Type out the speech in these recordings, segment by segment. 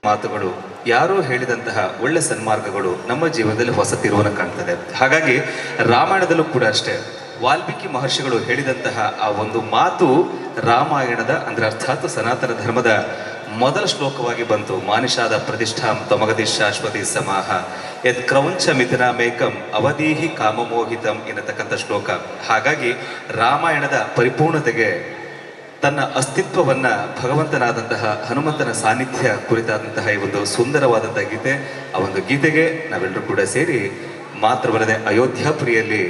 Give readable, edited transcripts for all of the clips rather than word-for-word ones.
ಮಾತುಗಳು ಯಾರೋ ಹೇಳಿದಂತಹ ಒಳ್ಳೆ ಸನ್ಮಾರ್ಗಗಳು ನಮ್ಮ ಜೀವನದಲ್ಲಿ ಹೊಸ ತಿರುವನ್ನು ಕಾಣ್ತದೆ. ಹಾಗಾಗಿ ರಾಮಾಯಣದಲ್ಲೂ ಕೂಡ ಅಷ್ಟೇ, ವಾಲ್ಮೀಕಿ ಮಹರ್ಷಿಗಳು ಹೇಳಿದಂತಹ ಆ ಒಂದು ಮಾತು ರಾಮಾಯಣದ ಅಂದರೆ ಅರ್ಥಾತ್ ಸನಾತನ ಧರ್ಮದ ಮೊದಲ ಶ್ಲೋಕವಾಗಿ ಬಂತು. ಮಾನಿಷಾದ ಪ್ರತಿಷ್ಠಾಂ ತಮಗತಿ ಶಾಶ್ವತಿ ಸಮಾಹ ಯತ್ ಕ್ರೌಂಚ ಮಿಥುನಾಮೇಕಂ ಅವಧೀಹಿ ಕಾಮಮೋಹಿತಂ ಎನ್ನತಕ್ಕಂಥ ಶ್ಲೋಕ. ಹಾಗಾಗಿ ರಾಮಾಯಣದ ಪರಿಪೂರ್ಣತೆಗೆ ತನ್ನ ಅಸ್ತಿತ್ವವನ್ನು ಭಗವಂತನಾದಂತಹ ಹನುಮಂತನ ಸಾನ್ನಿಧ್ಯ ಕುರಿತಾದಂತಹ ಈ ಒಂದು ಸುಂದರವಾದಂತಹ ಗೀತೆ, ಆ ಒಂದು ಗೀತೆಗೆ ನಾವೆಲ್ಲರೂ ಕೂಡ ಸೇರಿ ಮಾತ್ರವಲ್ಲದೆ ಅಯೋಧ್ಯಾಪುರಿಯಲ್ಲಿ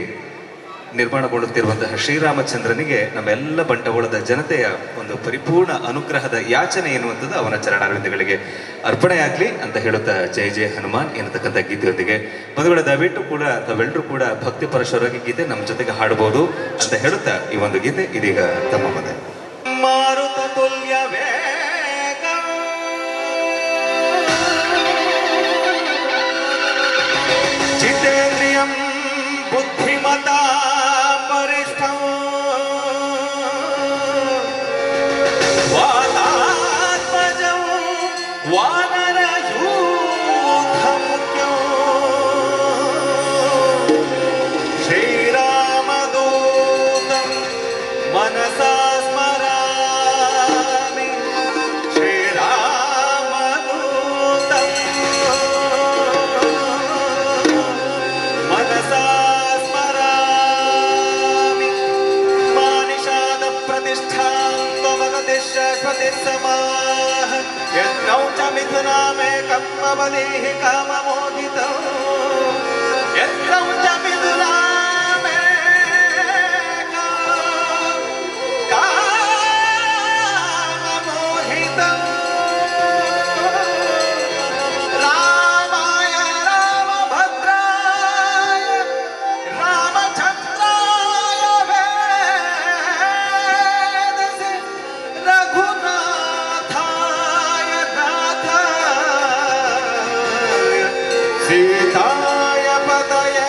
ನಿರ್ಮಾಣಗೊಳ್ಳುತ್ತಿರುವಂತಹ ಶ್ರೀರಾಮಚಂದ್ರನಿಗೆ ನಮ್ಮೆಲ್ಲ ಬಂಟವಾಳದ ಜನತೆಯ ಒಂದು ಪರಿಪೂರ್ಣ ಅನುಗ್ರಹದ ಯಾಚನೆ ಎನ್ನುವಂಥದ್ದು ಅವನ ಚರಣಾರವಿಂದಗಳಿಗೆ ಅರ್ಪಣೆಯಾಗಲಿ ಅಂತ ಹೇಳುತ್ತಾ ಜಯ ಜಯ ಹನುಮಾನ್ ಎನ್ನತಕ್ಕಂಥ ಗೀತೆಯೊಂದಿಗೆ ಬಂಧುಗಳ ದಯವಿಟ್ಟು ಕೂಡ ತಾವೆಲ್ಲರೂ ಕೂಡ ಭಕ್ತಿ ಪರಶರಾಗಿ ಗೀತೆ ನಮ್ಮ ಜೊತೆಗೆ ಹಾಡಬಹುದು ಅಂತ ಹೇಳುತ್ತಾ ಈ ಒಂದು ಗೀತೆ ಇದೀಗ ತಮ್ಮ ಮುಂದೆ. ಮಾರುತ ತುಲ್ಯ ಬೃಹಸ್ಪತಿರ್ಸಮಾಃ ಯದ್ರೌಚ ಮಿಥುನಾಮೇಕಂ ಭವದೇಹಿ ಕಾಮಮೋಹಿತೌ ಯದ್ರೌಚ ಮಿಥುನಾಮೇಕಂ ಕಾಮಮೋಹಿತೌ. ರಾಮಾಯ ರಾಮಭದ್ರಾಯ ರಾಮಚಂದ್ರಾಯ ವೇದಸೆ ರಘುನಾಥಾಯ ನಾಥಾಯ ಸೀತಾಯ ಪತಯೇ.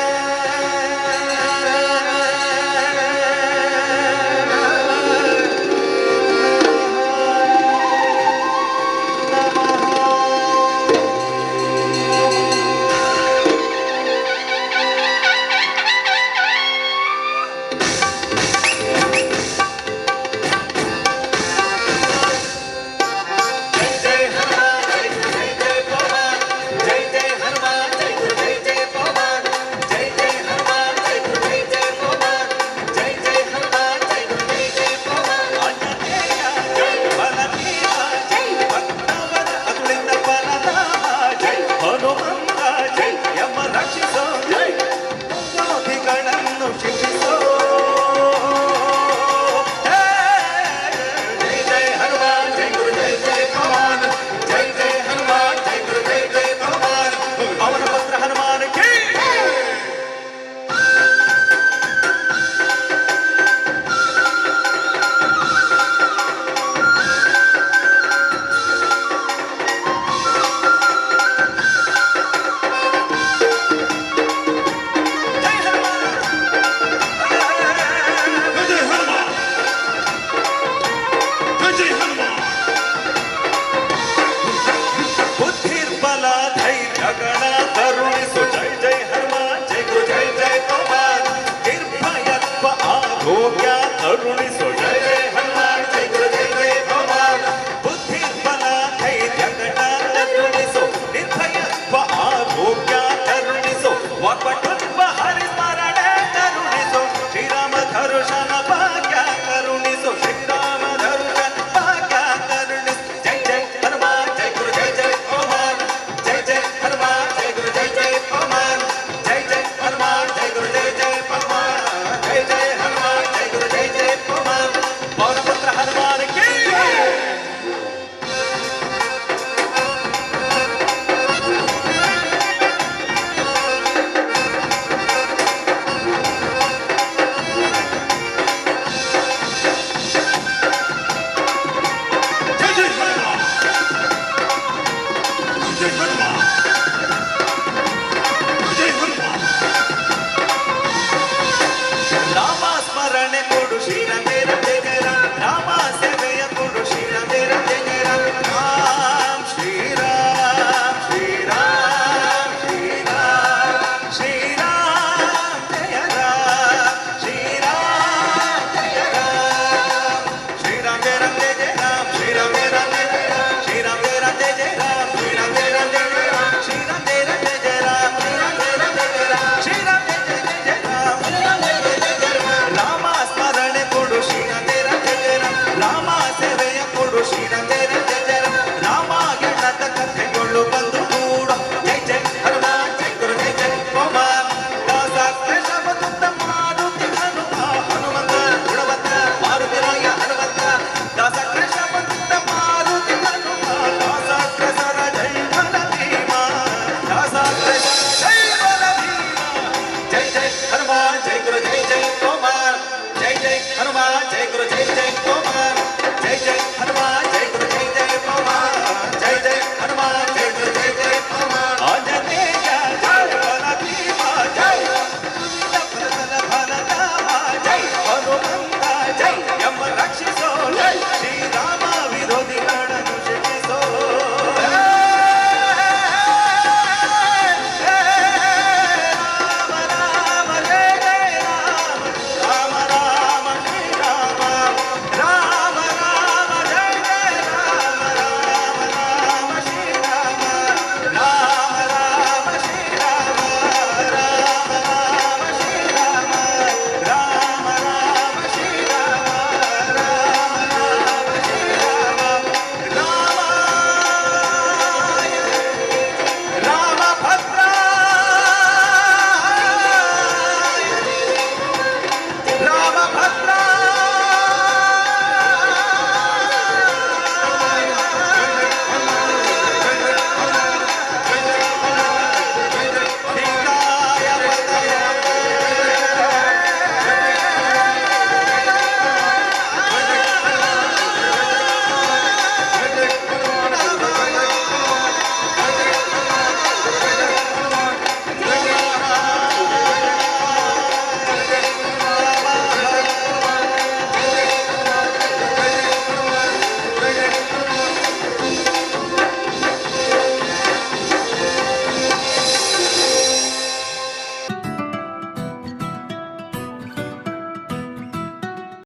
ಜೈ ಜೈ ಹನುಮಾನ್ ಜೈ ಜೈ ಜೈ ಪವನ್ ಜೈ ಜೈ ಹನುಮಾನ್ ಜೈ ಜೈ ಜೈ ಪವನ್ ಜೈ ಜೈ ಹನುಮಾನ್ ಜೈ ಜೈ ಜೈ ಪವನ್ ಜೈ ಜೈ ಹನುಮಾನ್ ಜೈ ಜೈ ಜೈ ಪವನ್. ಆಂಜನೇಯ ಜೈ ಬಲವೀರ ಜೈ ಭಕ್ತವರ ಅತುಳಿತ ಪರಧಾಮ ಜೈ ಹನುಮಂತ ಜೈ ಯಮ ರಕ್ಷಿಸೋ ಜೈ ವಿರೋಧಿಗಳನ್ನು ಶಿಕ್ಷಿಸೋ. ಜೈ ಜೈ ಹನುಮಾನ್ ಜೈ ಗುರು ಜೈ ಜೈ ಪವನ್ ಜೈ ಜೈ ಹನುಮಾನ್ ಜೈ ಗುರು ಜೈ ಜೈ ಪವನ್. ಪವನ ಪುತ್ರ ಹನುಮಾನ್ ಕಿ. ಜೈ ಹನುಮಾನ್. ಜೈ ಹನುಮಾನ್ ಜೈ ಜೈ ಹನುಮಾನ್. ಬುದ್ಧಿರ್ಬಲ ಧೈರ್ಯ ಗಣ ಕರುಣಿಸು ಜೈ ಜೈ ಹನುಮಾನ್ ಜೈ ಗುರು ಜೈ ಜೈ ಪವನ್. ನಿರ್ಭಯತ್ವ ಆರೋಗ್ಯ ಕರುಣಿಸು ಜೈ ಜೈ ಹನುಮಾನ್ ಜೈ ಗುರು ಜೈ ಜೈ ಪವನ್. ಬುದ್ಧಿರ್ಬಲ ಧೈರ್ಯ ಗಣ ಕರುಣಿಸು ನಿರ್ಭಯತ್ವ ಆರೋಗ್ಯ ಕರುಣಿಸು ವಾಕ್ಪಟುತ್ವ ಹರಿಸ್ಮರಣೆ ಕರುಣಿಸು ಶ್ರೀರಾಮ ಧರುಷ